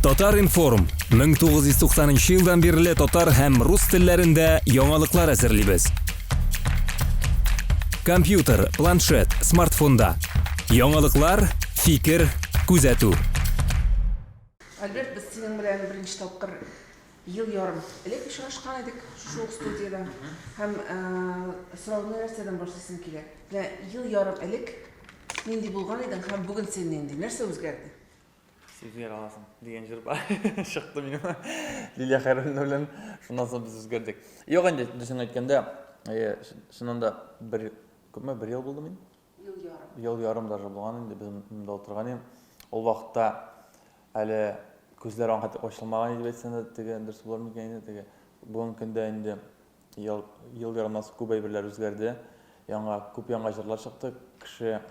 Татар-информ, 1990 нчы елдан бирле татар һәм рус телләрендә яңалыклар әзерлибез. Компьютер, планшет, смартфонда. Яңалыклар, фикер, күзәтү. Альберт, без синең белән беренче тапкыр ел ярым элек очрашкан идек шушы ук студиядә. Һәм сорауны нәрсәдән башлыйсым килә. Менә ел ярым элек нинди булган идең һәм бүген син нинди? Нәрсә үзгәрде? Син үзгәрә аласың дигән җыр бар. Чыкты минем. Лилия Хәйруллина белән шуннан соң без үзгәрдек. Юк инде, дөресен әйткәндә, чыннан да бер күпме бер ел булды мин? Ел ярым. Ел ярым даже булган инде без монда утырган идем. Ул вакытта әле күзләр аңа хәтле ачылмаган иде дип әйтсәң дә, теге дөрес булыр микән инде, теге бүгенге көндә инде ел, ел ярымнан соң күп әйберләр үзгәрде. Яңа, күп яңа җырлар чыкты, кеше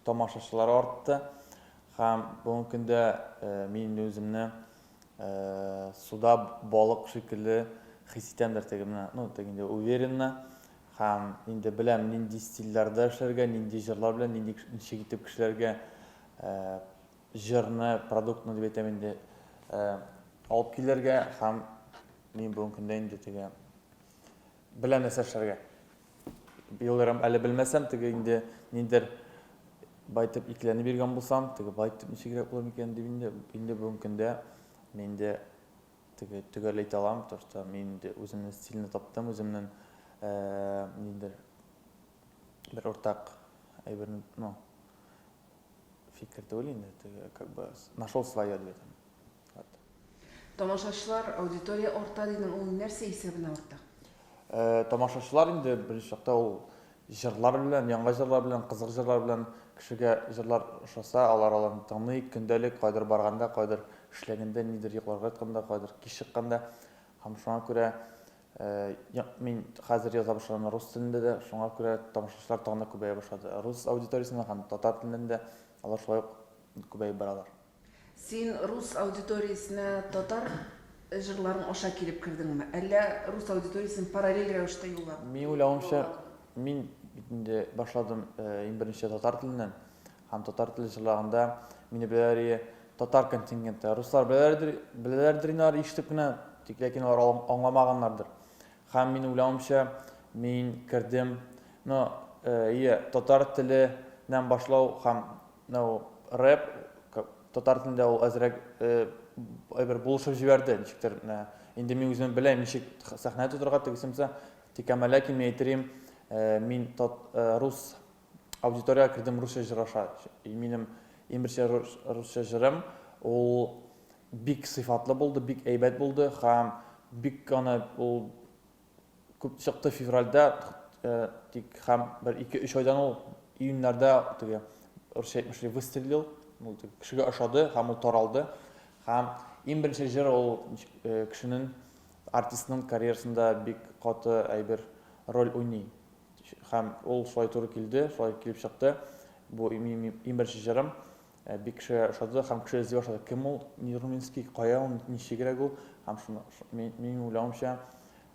тамашачылар артты. Һәм бүгенге көндә мин инде үземне суда балык шикелле хис итәмдер теге менә, ну, теге инде уверенно. Һәм инде беләм, нинди стильләрдә эшләргә, нинди җырлар белән, нинди ничек итеп кешеләргә җырны, продуктны дип әйтәм инде, алып килергә һәм мин бүгенге көндә инде теге беләм нәрсә эшләргә. Елларым әле белмәсәм, теге инде ниндер байтып икеләнеп йөргән булсам, теге байтып ничегрәк булыр микән дип инде, инде бүгенге көндә мин инде теге төгәл әйтә алам, то что мин инде үземнең стильне таптым, үземнең ниндер бер уртак әйберне, ну, фикер түгел инде, теге как бы нашел свое дип әйтәм. Вот. Тамашачылар, аудитория арта дидең, ул нәрсә исәбенә арта? Тамашачылар инде беренче чакта ул җырлар белән, яңа җырлар белән, кызык җырлар белән кешегә җырлар ошаса, алар аларны тыңлый, көндәлек кайдыр барганда, кайдыр эшләгәндә, нидер йокларга ятканда, кайдыр кич чыкканда. Һәм шуңа күрә мин хәзер яза башладым рус телендә дә, шуңа күрә тамашачылар тагын да күбәя башлады. Рус аудиториясендә һәм татар телендә дә алар шулай ук күбәеп баралар. Син рус аудиториясенә татар җырларың аша килеп кердеңме, әллә рус аудиториясен параллель рәвештә юллап? Минем уйлавымча, мин бит инде башладым иң беренче татар теленнән. Һәм татар теле җырлаганда мине беләләр ие татар контингенты. Руслар беләләрдер, беләләрдер инде алар ишетеп кенә, тик ләкин алар аңламаганнардыр. Һәм минем уйлавымча, мин кердем, но, ие, татар теленнән башлау һәм Ну, рэп татар телендә ул әзрәк әйбер булышып җибәрде, ничектер. Менә инде мин үзем беләм, ничек сәхнә тотырга тегесемсә. Тик әмма ләкин мин әйтерим, мин рус аудиториягә кердем русча җыр аша. Минем иң беренче русча җырым ул бик сыйфатлы булды, бик әйбәт булды һәм бик аны ул Күп чыкты февральдә, тик һәм бер 2-3 айдан ул июньнәрдә теге русча әйтмешли выстрелил, ул кешегә ошады һәм ул таралды. Һәм иң беренче җыр ул кешенең артистның карьерасында бик каты әйбер роль уйный. Һәм ул шулай туры килде, шулай килеп чыкты. Бу иң беренче җырым. Бик кешегә ошады һәм кеше эзли башлады. Кем ул Нурминский, кая ул, ничегрәк ул? Һәм шуны минем уйлавымча,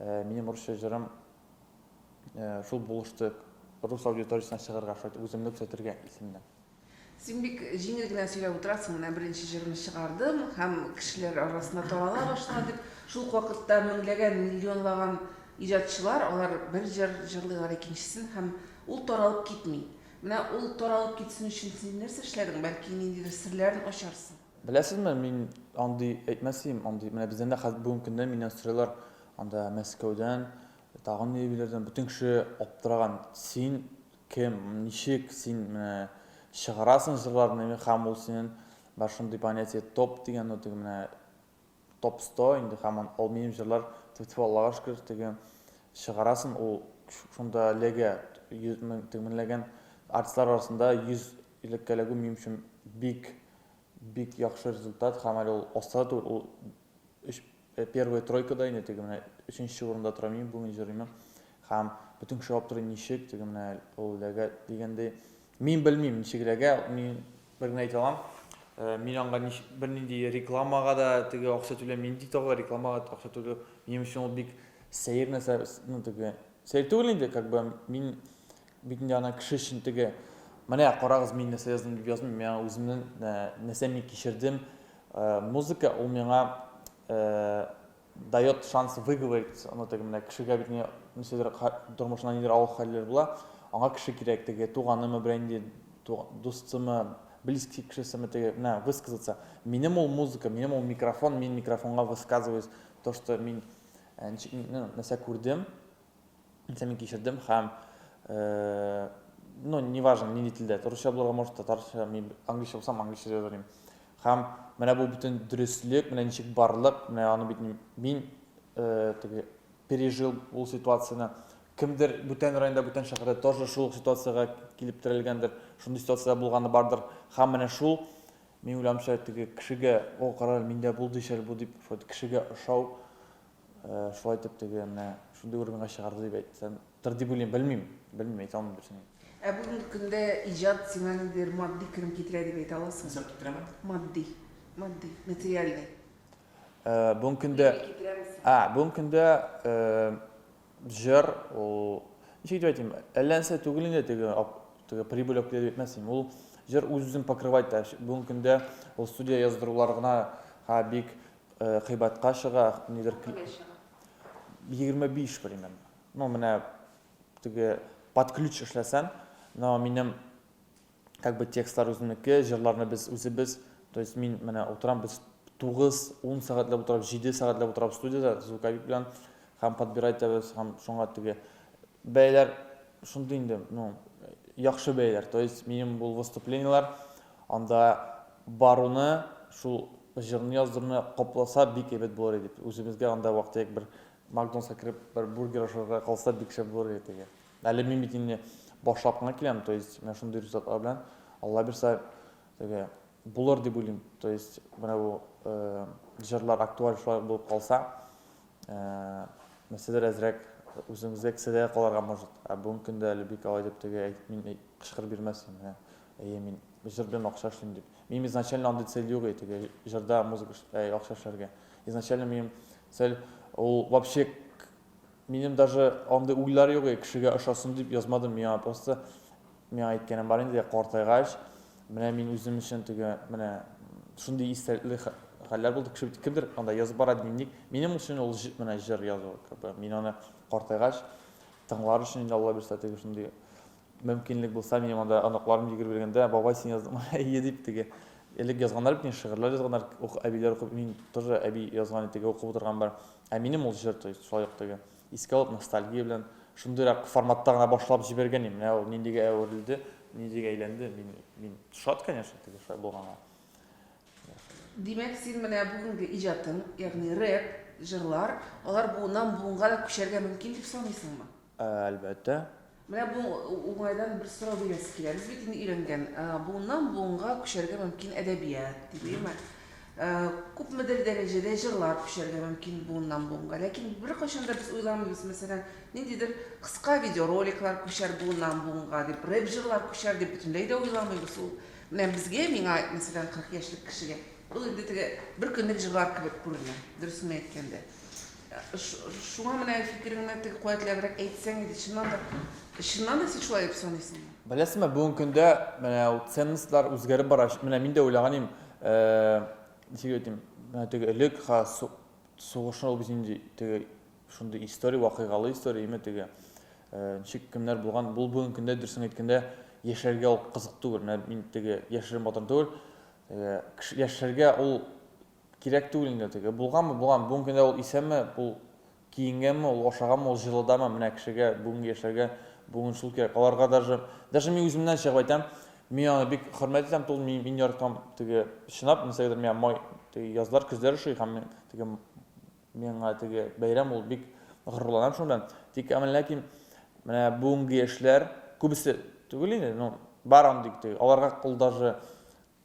минем русча җырым шул булышты рус аудиториясенә чыгарга, шулай итеп үземне күрсәтергә исемне. Син бик җиңел генә сөйләп утырасың, менә беренче җырны чыгардым һәм кешеләр арасында тарала башлады дип. Шул ук вакытта меңләгән, миллионлаган иҗатчылар, алар бер җыр җырлыйлар, икенчесен һәм ул таралып китми. Менә ул таралып китсен өчен син нәрсә эшләдең? Бәлки ниндидер серләрен ачарсың? Беләсезме, мин андый әйтмәс идем, андый, менә бездән дә хәзер бүгенге көндә миннән сорыйлар, анда Мәскәүдән, тагын ниләрдән, бөтен кеше аптыраган, син кем, ничек син менә чыгарасың җырларны, һәм ул синең бар шундый понятие топ дигән, ну теге менә Топ 100 инде һаман ул минем җырлар тфү Аллага шөкер теге чыгарасын ул шунда эләгә 100 мең теге меңләгән артистлар арасында 100 леккә эләгү минем өчен бик бик яхшы результат һәм әле ул аста да түгел ул өч первая тройкада инде теге менә өченче урында тора мин бүген җырлыйм һәм бөтен кеше аптырый ничек теге менә ул эләгә дигәндәй Мин белмим, ничек эләгә, мин бер генә әйтә алам. Мин аңа бернинди рекламага да теге акча түләмим, нинди тагы рекламага акча түләү, минем өчен ул бик сәер нәрсә, ну теге, сәер түгел инде, как бы мин бит инде аны кеше өчен теге, менә карагыз, мин нәрсә яздым дип язмыйм, мин аңа үземнең нәрсә мин кичердем, Музыка ул миңа дает шанс выговориться. Ну, теге менә кешегә бит не нәрсәдер тормышында нидер авыр хәлләр була, аңа кеше кирәк, теге туганымы, берәр нинди дустымы, близкий кешесеме, теге менә высказаться. Минем ул музыка, минем ул микрофон, мин микрофонга высказываюсь, то, что мин ничек, ну, нәрсә күрдем, нәрсә мин кичердем һәм ну, неважно, нинди телдә, русча булырга может, татарча, мин английча булсам, английча язар идем. Һәм менә бу бөтен дөреслек, менә ничек барлык, менә аны бит мин теге пережил ул ситуацияне. Кемдер бүтән районда, бүтән шәһәрдә тоже шул ук ситуациягә килеп терәлгәндер, шундый ситуациядә булганы бардыр. Һәм менә шул, мин уйлавымча, теге кешегә, о, кара әле, миндә булды ич әле бу дип, шулай кешегә ошау, шулай итеп теге менә шундый уровеньга чыгарды дип әйтсәм, тыр дип уйлыйм, белмим, белмим, әйтә алмыйм дөресен. Ә бүгенге көндә иҗат сиңа ниндидер матди керем китерә дип әйтә аласыңмы? Нәрсә китерәме? Матди. Матди, материальный. Бүгенге көндә А, бүгенге көндә җыр ул ничек дип әйтим, әллә нәрсә түгел инде теге теге прибыль алып килә дип әйтмәс идем. Ул җыр үз-үзен покрывать итә. Бүгенге көндә ул студия яздырулар гына ха бик кыйбатка чыга, нидер 25 примерно. Ну, менә теге под ключ эшләсән, но минем как бы текстлар үземнеке, җырларны без үзебез, то есть мин менә утырам, без 9-10 сәгатьләп утырабыз, 7 сәгатьләп утырабыз студиядә звуковик белән һәм подбирать итәбез һәм шуңа теге бәяләр шундый инде, ну, яхшы бәяләр. То есть минем бу выступлениеләр анда баруны, шул җырны яздыруны капласа бик әйбәт булыр иде дип. Үзебезгә анда вак-төяк бер Макдональдска кереп бер бургер ашарга калса бик шәп булыр иде теге. Әле мин бит инде башлап кына киләм, то есть менә шундый результатлар белән Алла бирсә теге булыр дип уйлыйм. То есть менә бу җырлар актуаль шулай булып калса, нәрсәдер әзрәк үзеңезгә кесәдә калырга может. Ә бүгенге көндә әле бик алай дип теге мин кычкырып йөрмәс идем. Менә әйе мин җыр белән акча эшлим дип. Минем изначально андый цель юк иде теге җырда музыка акча эшләргә. Изначально минем цель ул вообще минем даже андый уйлар юк иде, кешегә ошасын дип язмадым. Миңа просто миңа әйткәнем бар инде, картайгач, менә мин үзем өчен теге менә шундый истәлекле хәлләр булды. Кеше бит кемдер анда язып бара дневник. Минем өчен ул менә җыр язу, как бы мин аны картайгач тыңлар өчен инде Алла бирсә теге шундый Мөмкинлек булса, минем анда оныкларым йөгереп йөргәндә, бабай син яздыңмы? Әйе дип теге элек язганнар бит инде, шигырьләр язганнар, ук әбиләр укып, мин тоже әби язган теге укып утырган бар. Ә минем ул җыр, то есть шулай ук теге искә алып, ностальгия белән шундыйрак форматта гына башлап җибәргән идем. Менә ул ниндигә әверелде, ниндигә әйләнде. Мин мин шат, конечно, теге шулай булганга. Димәк, син менә бүгенге иҗатың, ягъни рэп, җырлар, алар буыннан буынга да күчәргә мөмкин дип саныйсыңмы? Әлбәттә. Менә бу уңайдан бер сорау бирәсе килә. Без бит инде өйрәнгән, буыннан буынга күчәргә мөмкин әдәбият, дип, әйеме? Күпмедер дәрәҗәдә җырлар күчәргә мөмкин буыннан буынга. Ләкин беркайчан да без уйламыйбыз, мәсәлән, ниндидер кыска видеороликлар күчәр буыннан буынга дип, рэп җырлар күчәр дип бөтенләй дә уйламыйбыз. Ул менә безгә, миңа, мәсәлән, 40 яшьлек кешегә, ул инде теге бер көнлек җырлар кебек күренә, дөресен әйткәндә. Шуңа менә фикереңне теге куәтләбрәк әйтсәң иде, чыннан да, чыннан да син шулай дип саныйсыңмы? Беләсеңме, бүгенге көндә менә ул ценностьлар үзгәреп бара. Менә мин дә уйлаган идем, ничек әйтим, менә теге элек ха сугышны ул бит инде теге шундый история, вакыйгалы история, име теге ничек кемнәр булган. Бу бүгенге көндә дөресен әйткәндә яшәргә ул кызык түгел. Менә мин теге яшерен батыр түгел. Яшәргә ул Кирәк түгел инде теге. Булганмы, булган. Бүгенге көндә ул исәнме, ул киенгәнме, ул ашаганмы, ул җылыдамы, менә кешегә, бүгенге яшьләргә бүген шул кирәк. Аларга даже, даже мин үземнән чыгып әйтәм, мин аны бик хөрмәт итәм, тул мин, мин яратам теге чынлап, нәрсәгәдер миңа май, теге язлар, көзләр ошый һәм мин теге миңа теге бәйрәм ул бик горурланам шуның белән. Тик әмма ләкин менә бүгенге яшьләр күбесе түгел инде, ну бар андый теге, аларга ул даже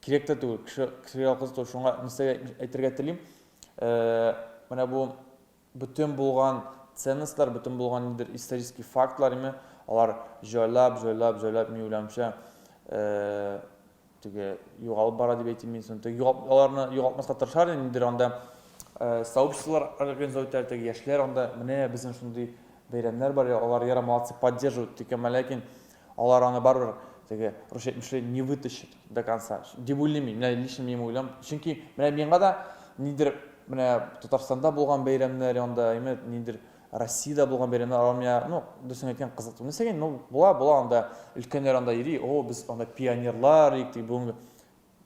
Кирәк тә түгел, кеше кешегә ялгыз түгел. Шуңа нәрсә әйтергә телим, менә бу бөтен булган ценностьлар, бөтен булган ниндидер исторический фактлар име, алар җайлап, җайлап, җайлап, мин уйлавымча, теге югалып бара дип әйтим мин соң. Теге югалт, аларны югалтмаска тырышар инде, ниндидер анда сообществолар организовать итәләр, теге яшьләр анда менә безнең шундый бәйрәмнәр бар, алар яра молодцы, поддерживают, тик әмма ләкин алар аны барыбер. теге русча әйтмешли не вытащит до конца дип уйлыйм мин. Менә лично минем уйлам. Чөнки менә миңа да нидер менә Татарстанда булган бәйрәмнәр янда, әйме, нидер Россиядә булган бәйрәмнәр алар миңа, ну, дөресен әйткән, кызык түгел. Нәрсәгә, ну, була, була анда өлкәннәр анда йөри, о, без анда пионерлар идек, ди, бүгенге.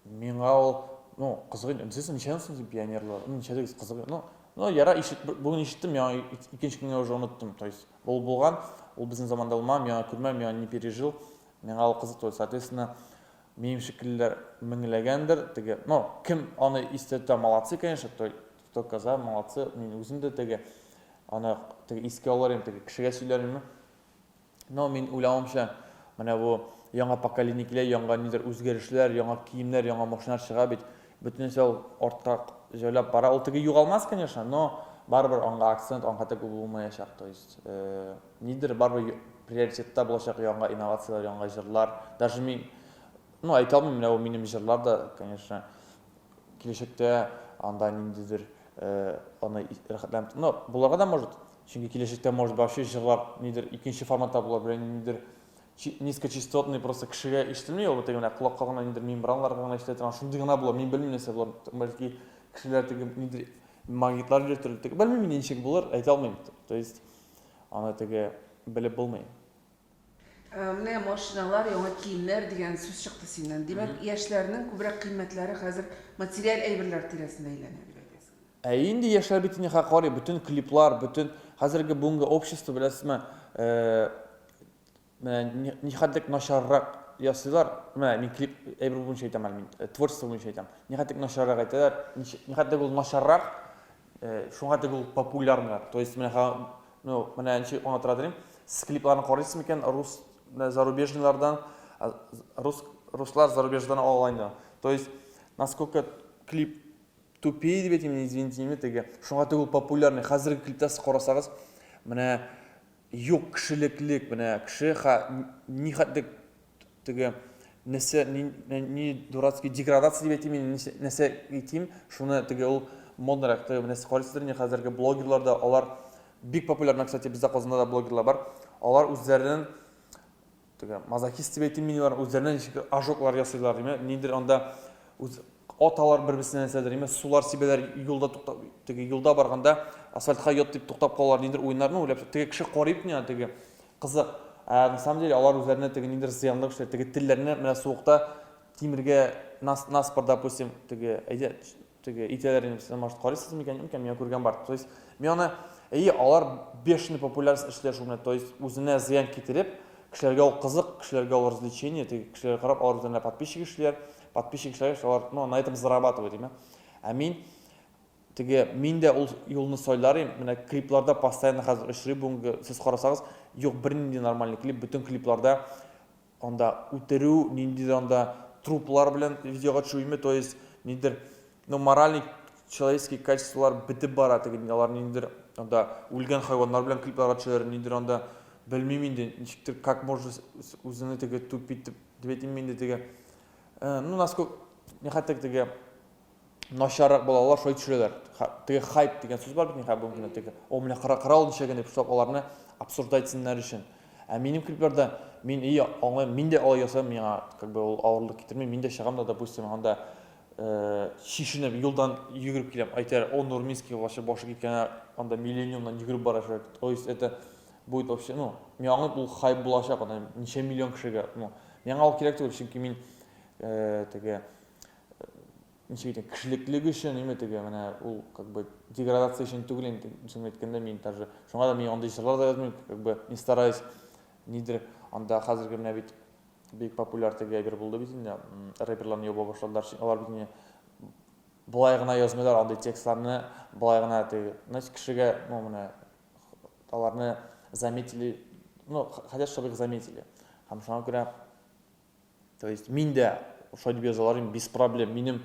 Миңа ул, ну, кызык инде. Сез ничәдән соң пионерлар? Ну, ничәдә кызык. Ну, ну, яра, ишет, бүген ишеттем, миңа икенче көнгә уже оныттым. То есть, ул булган, ул безнең заманда булмаган, миңа күрмәм, миңа не пережил. Миңа ул кызык түгел. Соответственно, минем шикеллеләр меңләгәндер, теге, ну, кем аны истә тота, молодцы, конечно, то Только за, молодцы, мин үзем дә теге аны теге искә алыр идем, теге кешегә сөйләр идем. Но мин уйлавымча, менә бу яңа поколение килә, яңа нидер үзгәрешләр, яңа киемнәр, яңа машиналар чыга бит. Бөтенесе ул артка җайлап бара. Ул теге югалмас, конечно, но барыбер аңа акцент, аңа теге булмаячак. То есть, э, нидер барыбер приоритетта булачак яңа инновацияләр, яңа җырлар. Даже мин, ну, әйтә алмыйм, менә бу минем җырлар да, конечно, Киләчәктә анда ниндидер аны рәхәтләнеп, ну, булырга да может, чөнки киләчәктә может вообще җырлар нидер икенче форматта булыр, белән ниндидер низкочастотный просто кешегә ишетелми ул, теге менә колакка гына ниндидер мембраналарга гына ишетелә торган шундый гына була, мин белмим нәрсә булыр, бәлки кешеләр теге ниндидер магнитлар йөртер, теге белмим мин ничек булыр, әйтә алмыйм. То есть аны теге белеп булмый. Менә машиналар, яңа киемнәр дигән сүз чыкты синнән. Димәк, яшьләрнең күбрәк кыйммәтләре хәзер материаль әйберләр тирәсендә әйләнә дип әйтәсең. Ә инде яшьләр бит инде карый, бөтен клиплар, бөтен хәзерге бүгенге общество беләсезме, менә нихәтлек начаррак ясыйлар, менә мин клип әйбер буенча әйтәм әле мин, творчество буенча әйтәм. Нихәтлек начаррак әйтәләр, нихәтлек ул начаррак, шуңа тек ул популярныйрак. То есть менә Ну, менә ничек аңлатырга телим. Сез клипларны карыйсыз микән рус зарубежныйлардан, рус руслар зарубеждан ала инде. То есть, насколько клип тупее дип әйтим, извините мине, теге. Шуңа түгел популярный. Хәзерге клипта сез карасагыз, менә юк кешелеклек, менә кеше ни хәтлек теге нәрсә ни, ни дурацкий деградация дип әйтим инде нәрсә әйтим шуны теге ул моднырак теге менә сез карыйсыздыр инде хәзерге блогерлар да алар бик популяр менә кстати бездә Казанда да блогерлар бар алар үзләренең теге мазохист дип әйтим мин алар үзләренә ничек ожоглар ясыйлар димә ниндидер анда үз аталар бер-берсенә нәрсәдер димә сулар сибәләр юлда туктап теге юлда барганда асфальтка йот дип туктап калалар ниндидер уеннарны уйлап теге кеше карый бит миңа теге Кызык. Ә на самом деле алар үзләренә теге ниндидер зыянлы эшләр, теге телләрне менә суыкта тимергә нас наспор, допустим, теге әйдә теге итәләр инде, сез может карыйсыз микән, юк микән, миңа күргән бар. То есть мин аны әйе, алар бешеный популярность эшләр шул менә, то есть үзенә зыян китереп, кешеләргә ул кызык, кешеләргә ул развлечение, теге кешеләргә карап алар үзләренә подписчик эшлиләр, подписчик эшләгәч, алар ну на этом зарабатывают, димә. Ә мин Теге мин дә ул юлны сайлар идем. Менә клипларда постоянно хәзер очрый бүгенге, сез карасагыз, юк бернинди нормальный клип, бөтен клипларда анда үтерү, ниндидер анда труплар белән видеога төшү, то есть ниндидер, ну, моральный человеческий качестволар бетеп бара теге, алар ниндидер анда үлгән хайваннар белән клипларга төшәләр, ниндидер анда белмим инде, ничектер, как можно үзеңне теге тупить дип әйтим инде теге, ну, насколько, нихәтлек теге начаррак була, алар шулай төшерәләр. Теге хайп дигән сүз бар бит инде бүгенге көндә теге. О, менә кара, кара ул ничәгән дип, шулап аларны обсуждать итсеннәр өчен. Ә минем клипларда мин и аңлыйм, мин дә алай ясыйм, миңа как бы ул авырлык китерми. Мин дә чыгам да, допустим, анда э, чишенеп юлдан йөгереп киләм. Әйтәр, о, Нурминский вообще башы киткән, анда Миллениумнан йөгереп бара шулай. То есть это будет вообще, ну, мин аңлыйм, ул хайп булачак, анда ничә миллион кешегә. Ну, миңа ул кирәк түгел, чөнки мин э, теге ничек әйтим, кешелеклек өчен, име теге, менә ул как бы деградация өчен түгел инде, дөресен әйткәндә, мин даже, шуңа да мин андый җырлар да язмыйм, как бы не стараюсь нидер, анда хәзерге менә бит бик популяр теге әйбер булды бит инде, рэперларны яба башладылар, алар бит инде болай гына язмыйлар андый текстларны, болай гына теге, значит, кешегә, ну, менә аларны заметили, ну, хотят, чтобы их заметили. Һәм шуңа күрә То есть мин дә шулай дип язалар идем, без проблем. Минем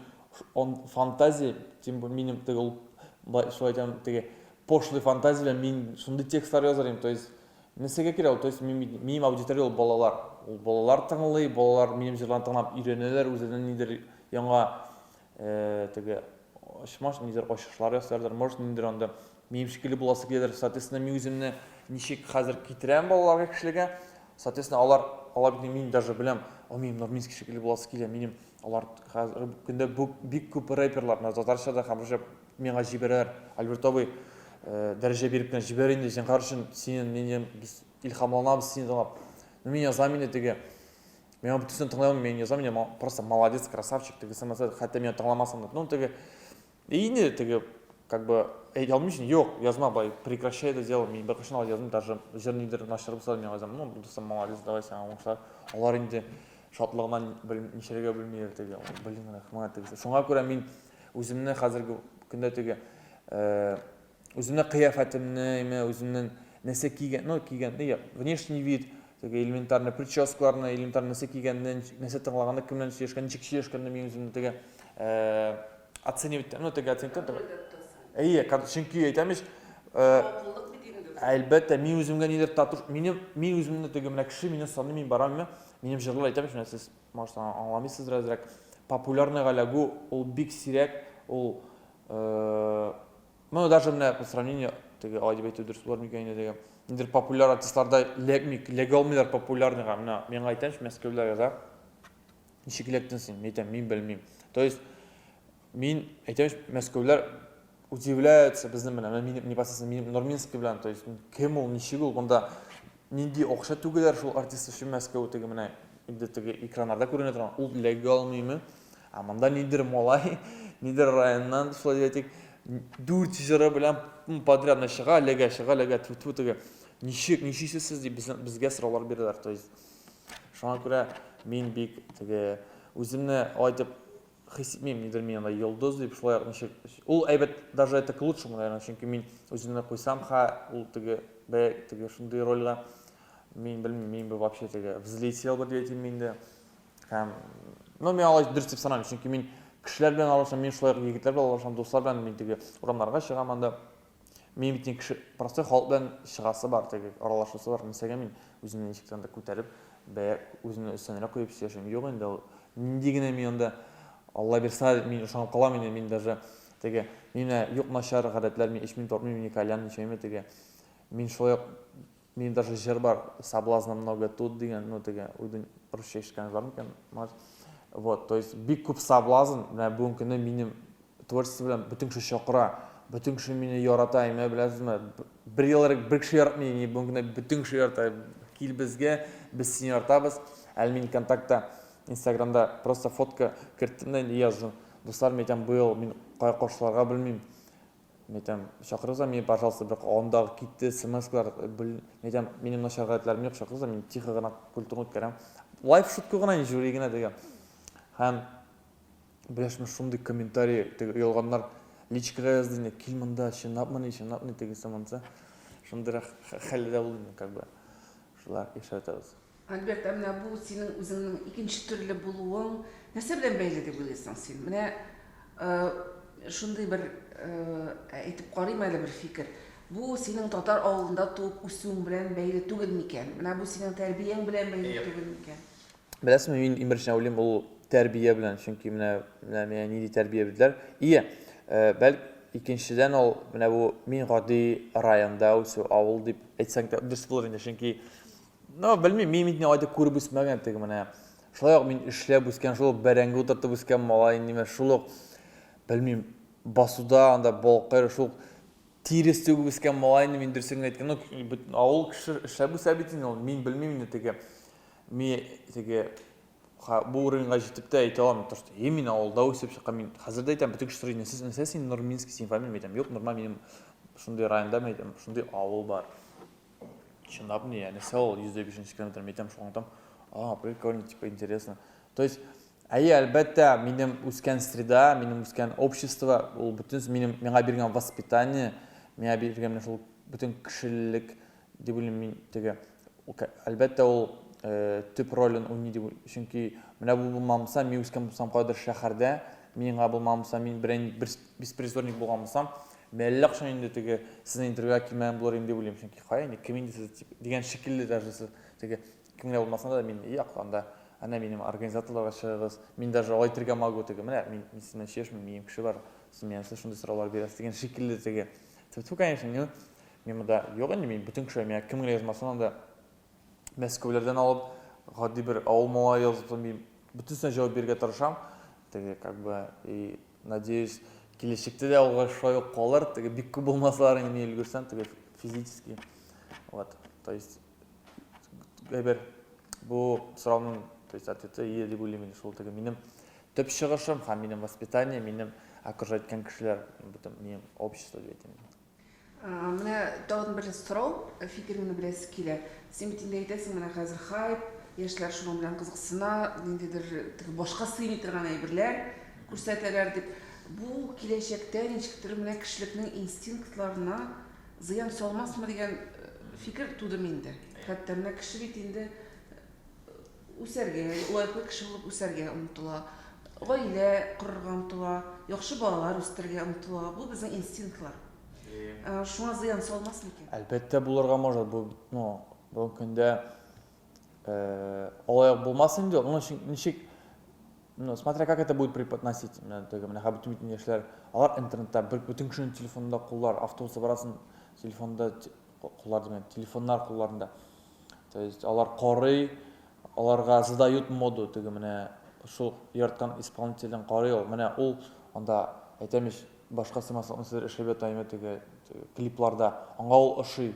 он фантазия, тем более минем теге ул шулай әйтәм, теге пошлый фантазия белән мин шундый текстлар язар идем. То есть нәрсәгә кирәк ул? То есть мин минем аудитория ул балалар. Ул балалар тыңлый, балалар минем җырларны тыңлап өйрәнәләр, үзләренә нидер яңа э, теге ачмаш, нидер ачышлар ясыйлардыр, может, ниндидер анда минем шикелле буласы киләдер. Соответственно, мин үземне ничек хәзер китерәм балаларга, кешеләргә, соответственно, алар. Алар бит мин даже беләм, о, минем Нурминский шикелле буласы килә, минем алар хәзер көндә бик күп рэперлар, менә татарча да һәм русча миңа җибәрәләр. Альберт абый, э, дәрәҗә биреп кенә җибәр инде, зинһар өчен, синең минем без илһамланабыз сине тыңлап. Ну, мин язам инде теге. Мин аны бөтенесен тыңлый алмыйм, мин язам инде, просто молодец, красавчик, теге сымасы, хәтта мине тыңламасам да. Ну, теге И инде теге, как бы, әйтә алмыйсың, юк, язма болай, прекращай это дело, мин беркайчан алай язмыйм, даже җыр нидер начар булса да мин язам, ну, дустым, молодец, давай сиңа уңышлар. Алар инде шатлыгыннан бел, нишләргә белмиләр теге, блин, рәхмәт, теге. Шуңа күрә мин үземне хәзерге көндә теге, э, үземне кыяфәтемне, име, үземнең нәрсә кигән, ну, кигән, не, внешний вид, теге элементарный прическаларны, элементарный нәрсә кигәнне, нәрсә тыңлаганны, кем белән сөйләшкән, ничек сөйләшкәнне мин үземне теге, э, оценивать ну теге оценивать итәм әйе чөнки әйтәм ич э, әлбәттә мин үземгә нидер тату минем мин үземне теге менә кеше мине саный мин барам минем җырлар әйтәм ич менә сез может аңламыйсыздыр әзрәк популярныйга эләгү ул бик сирәк ул э, ну даже менә по сравнению теге алай дип әйтү дөрес булыр микән инде теге ниндидер популяр артистларда эләкми эләгә алмыйлар популярныйга менә миңа әйтәм ич мәскәүләр яза Ничек эләктең син? Мин әйтәм, мин белмим. То есть, мин әйтәм, Мәскәүләр удивляются безнең белән, минем непосредственно минем Нурминский белән, то есть кем ул, ничек ул, монда нинди акча түгеләр шул артист өчен Мәскәү теге менә инде теге экраннарда күренә торган, ул эләгә алмыймы? Ә монда нидер малай, нидер районнан, шулай дип әйтик, дүрт җыры белән подряд чыга, эләгә, чыга, эләгә, тьфу-тьфу теге. Ничек, ничисез сез дип безгә сораулар бирәләр, то есть Шуңа күрә мин бик теге үземне алай итеп хис итмим, нидер мин анда йолдыз дип, шулай ук ничек. Ул әйбәт, даже это к лучшему, наверное, чөнки мин үземне куйсам, ха, ул теге бә теге шундый рольгә мин белмим, мин бы вообще теге взлетел бы дип әйтим инде. Һәм ну мин алай дөрес дип санамыйм, чөнки мин кешеләр белән аралашам, мин шулай ук егетләр белән аралашам, дуслар белән мин теге урамнарга чыгам анда. Мин бит кеше, простой халык белән чыгасы бар, теге аралашасы бар. Нәрсәгә мин үземне ничек тә анда күтәреп, бәя үземне өстәнрәк куеп сөйләшәм. Юк инде ул. Нинди генә мин анда Алла бирсә, мин ышанып калам инде, мин даже теге мин менә юк начар гадәтләр, мин эчмим, тартмыйм, ни кальян, ничәмә теге. Мин шулай ук Минем даже җыр бар, Соблазна много тут дигән, ну теге уйдын русча ишеткәнегез бар микән, может. Вот, то есть бик күп соблазн, менә бүгенге көндә минем творчество белән бөтен кеше чакыра, бөтен кеше мине ярата, имә беләсезме? Бер ел элек бер кеше яратмый, ни бүгенге көндә бөтен кеше ярата. Кил безгә, без сине яратабыз. Әле мин контактта, Инстаграмда просто фотка керттем дә инде яздым. Дуслар, мин әйтәм, быел мин кая каршыларга белмим. Мин әйтәм, чакырыгыз мине, пожалуйста, бер андагы китте, смс-лар, мин әйтәм, минем начар гадәтләрем юк, чакырыгыз мин тихо гына культурно үткәрәм. Лайф шутка гына, жюри генә дигән. Һәм беләсезме, шундый комментарий, теге оялганнар личкага язды инде, кил монда, чынлапмыни, чынлапмыни, тегесе монысы. Шундыйрак хәлдә булды инде, как бы. Шулар яшәтәбез. Альберт, ә менә бу синең үзеңнең икенче төрле булуың нәрсә белән бәйле дип уйлыйсың син? Менә шундый бер әйтеп карыйм әле бер фикер. Бу синең татар авылында туып үсүең белән бәйле түгел микән? Менә бу синең тәрбияң белән бәйле түгел микән? Беләсеңме, мин иң беренчедән уйлыйм, ул тәрбия белән, чөнки менә менә миңа нинди тәрбия бирделәр. И, бәлки икенчедән ул менә бу мин гади районда үсү, авыл дип әйтсәң дә дөрес булыр инде, чөнки Ну, белмим, мин бит алай күреп үсмәгән теге менә. Шулай ук мин эшләп үскән, шул ук бәрәңге утыртып үскән малай, ниме, шул ук белмим, басуда анда балкыр, шул ук тирес түгеп үскән малай инде мин дөресен генә әйткән. Ну, бөтен авыл кеше эшләп үсә бит инде ул. Мин белмим инде теге ми теге бу уровеньга җитеп тә әйтә алам, то что е, мин авылда үсеп чыккан, мин хәзер дә әйтәм, бөтен кеше сорый, нәрсә, нәрсә син Нурминский, син фамилия, мин әйтәм, юк, нормаль, минем шундый районда, мин әйтәм, шундый авыл бар. Чынлап ни, нәрсә ул 105 километр, мин әйтәм, шуңа там, а, прикольно, типа, интересно. То есть, әйе, әлбәттә, минем үскән среда, минем үскән общество, ул бөтен минем миңа биргән воспитание, миңа биргән менә шул бөтен кешелек дип уйлыйм мин теге. Әлбәттә, ул э, төп ролен уйный дип уйлыйм. Чөнки менә бу булмамса, мин үскән булсам кайдыр шәһәрдә, миңа булмамса, мин берәр бер беспризорник булган булсам, Мин әллә кайчан инде теге сезнең интервьюга килмәгән булыр инде дип уйлыйм, чөнки кая инде, кем инде сез дип, дигән шикелле даже сез теге кем генә булмасын да, мин як анда әнә минем организаторларга чыгыгыз, мин даже алай итәргә могу теге, менә мин, мин сезнең белән сөйләшмим, минем кеше бар, сез миңа нәрсә шундый сораулар бирәсез дигән шикелле теге. Тьфу, конечно, мин, мин монда юк инде, мин бөтен кеше миңа кем генә язмасын анда Мәскәүләрдән алып, гади бер авыл малае язды, мин бөтенесенә җавап бирергә тырышам. Теге как бы и надеюсь, киләчәктә дә алга шулай ук калыр. Теге бик күп булмасалар инде мин өлгерсәм, теге физически. Вот, то есть әйбер бу сорауның, то есть ответы ие дип уйлыйм инде шул теге минем төп чыгышым һәм минем воспитание, минем окружать иткән кешеләр, бөтен минем общество дип әйтим. Менә тагын бер сорау, фикереңне беләсе килә. Син бит инде әйтәсең, менә хәзер хайп, яшьләр шуның белән кызыксына, ниндидер теге башка сыймый торган әйберләр күрсәтәләр дип. Бу киләчәктә ничектер менә кешелекнең инстинктларына зыян салмасмы дигән фикер туды миндә. Хәтта менә кеше бит инде үсәргә, лаеклы кеше булып үсәргә омтыла, гаилә корырга омтыла, яхшы балалар үстерергә омтыла. Бу безнең инстинктлар. Шуңа зыян салмас микән? Әлбәттә, булырга может. Бу, ну, бүгенге көндә алай ук булмас инде. Ну, ничек, ну, смотря как это будет преподносить. Менә теге, менә бөтен бөтен яшьләр, алар интернетта, бер бөтен кешенең телефонында куллар, автобуста барасың, телефонда куллар димән, телефоннар кулларында. То есть алар карый, аларга задают моду, теге менә шул яраткан исполнителен карый ул. Менә ул анда әйтәм ич, башка сыймаслык нәрсәләр эшләп ята име теге клипларда. Аңа ул ошый.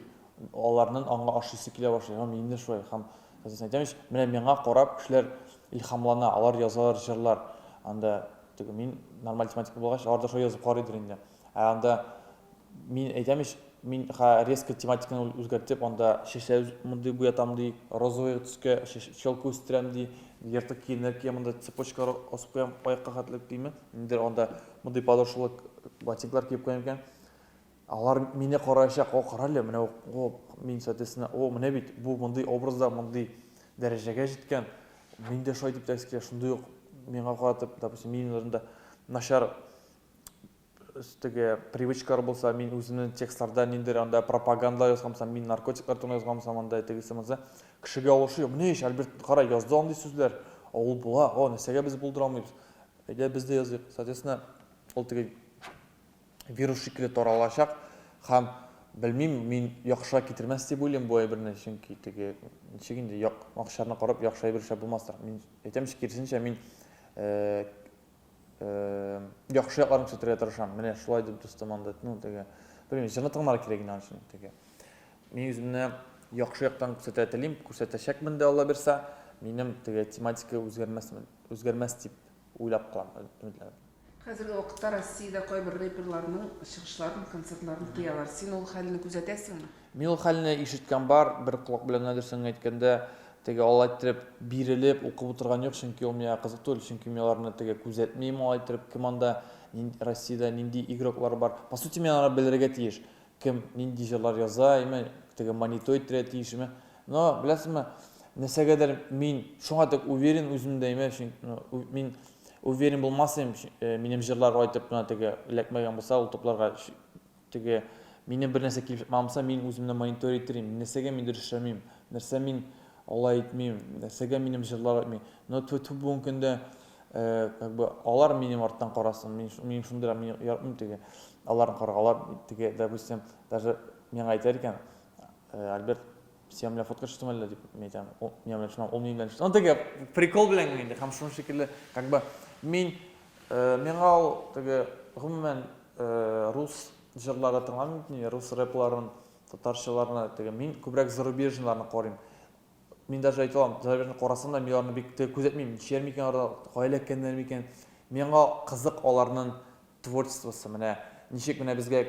Аларның аңа ошыйсы килә башлый. Һәм мин дә шулай. Һәм соответственно әйтәм ич, менә миңа карап кешеләр илһамлана, алар язалар җырлар. Анда теге мин нормаль тематика булгач, алар да шулай язып карыйдыр инде. Ә анда Мин әйтәм ич, мин ха резко тематиканы үзгәртеп, анда чәчләр мондый буятам ди, розовый төскә челка үстерәм ди, ертык киемнәр киям, монда цепочкалар асып куям аякка хәтле дими. Ниндидер анда мондый подошвалы ботинкалар киеп куям икән. Алар мине караячак, о, кара әле, менә о, мин, соответственно, о, менә бит, бу мондый образда, мондый дәрәҗәгә җиткән, мин дә шулай дип тә килә, шундый ук миңа каратып, допустим, минем урында начар теге привычкалар булса, мин үземнең текстларда ниндидер анда пропаганда язган булсам, мин наркотиклар турында язган булсам, анда тегесе монысы, кешегә ул ошый. Менә ич, Альберт, кара, язды андый сүзләр. Ул була, о, нәрсәгә без булдыра алмыйбыз? Әйдә, без дә языйк. Соответственно, ул теге вирус шикелле таралачак һәм белмим, мин яхшыга китермәс дип уйлыйм бу әйберне, чөнки теге ничек инде як начарны карап яхшы әйбер эшләп булмастыр. Мин әйтәм, киресенчә, мин э, яхшы якларын күрсәтергә тырышам. Менә шулай дип дустым анда, ну, теге, белмим, җырны тыңларга кирәк инде аның өчен, теге. Мин үземне яхшы яктан күрсәтә телим, күрсәтәчәкмен дә Алла бирсә. Минем теге тематика үзгәрмәс, үзгәрмәс дип уйлап калам, өметләнәм. Хәзерге вакытта Россиядә кайбер рэперларның чыгышларын, концертларын тыялар. Син ул хәлне күзәтәсеңме? Мин ул хәлне ишеткән бар, бер колак белән генә дөресен генә әйткәндә, теге алай иттереп бирелеп укып утырган юк, чөнки ул миңа кызык түгел, чөнки мин аларны теге күзәтмим алай иттереп, кем анда, Россиядә нинди игроклар бар. По сути, мин аларны белергә тиеш, кем нинди җырлар яза, име, теге монитор иттерергә тиеш, име. Но, беләсезме, нәрсәгәдер мин шуңа тек уверен үземдә, име, чөнки мин уверен булмас идем, минем җырлар алай итеп менә теге эләкмәгән булса, ул топларга Теге, минем бер нәрсә килеп чыкмаган булса, мин үземне монитор иттерим, нәрсәгә мин дөрес эшләмим, нәрсә мин алай итмим, нәрсәгә минем җырлар үтми. Но тьфу-тьфу бүгенге көндә э, как бы алар минем арттан карасын, мин мин шундыйрак, мин яратмыйм теге аларны карарга. Алар теге, допустим, даже миңа әйтәләр икән, э, Альберт, син белән фотка төштең әллә дип, мин әйтәм, ул мин белән төшмәм, ул минем белән төште. Ну теге прикол белән генә инде, һәм шуның шикелле, как бы мин Миңа ул теге гомумән рус җырлары тыңламыйм бит мин, рус рэпларын, татарчаларны теге мин күбрәк зарубежныйларны карыйм. Мин даже әйтә алам, зарубежный карасам да, мин аларны бик теге күзәтмим, ничәләр микән аларда, кая эләккәннәр микән. Миңа кызык аларның творчествосы, менә ничек менә безгә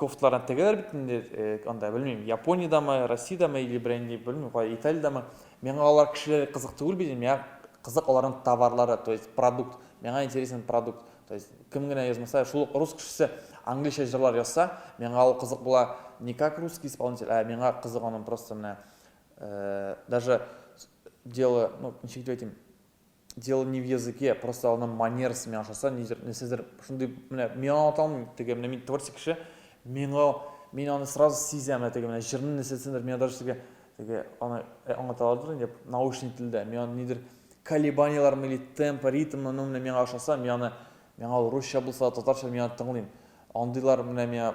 кофталарны тегәләр бит инде, анда, белмим, Япониядәме, Россиядәме или берәр нинди, белмим, кая, Италиядәме. Миңа алар кешеләре кызык түгел бит, миңа кызык аларның товарлары, то есть продукт. Миңа интересен продукт. То есть кем генә язмаса, шул ук рус кешесе английча җырлар язса, миңа ул кызык була не как русский исполнитель, ә миңа кызык аның просто менә даже дело, ну, ничек дип әйтим, дело не в языке, просто аның манерасы миңа ошаса, нидер, нәрсәдер шундый, менә мин аңлата алмыйм, теге менә мин творческий кеше, миңа мин аны сразу сизәм, менә теге менә җырның нәрсәсендер, миңа даже теге теге аны э, аңлата аладыр инде научный телдә, мин аны нидер колебанияләрме или темп, ритмы, ну менә миңа ошаса, мин аны миңа ул русча булса, татарча мин аны тыңлыйм. Андыйлар менә миңа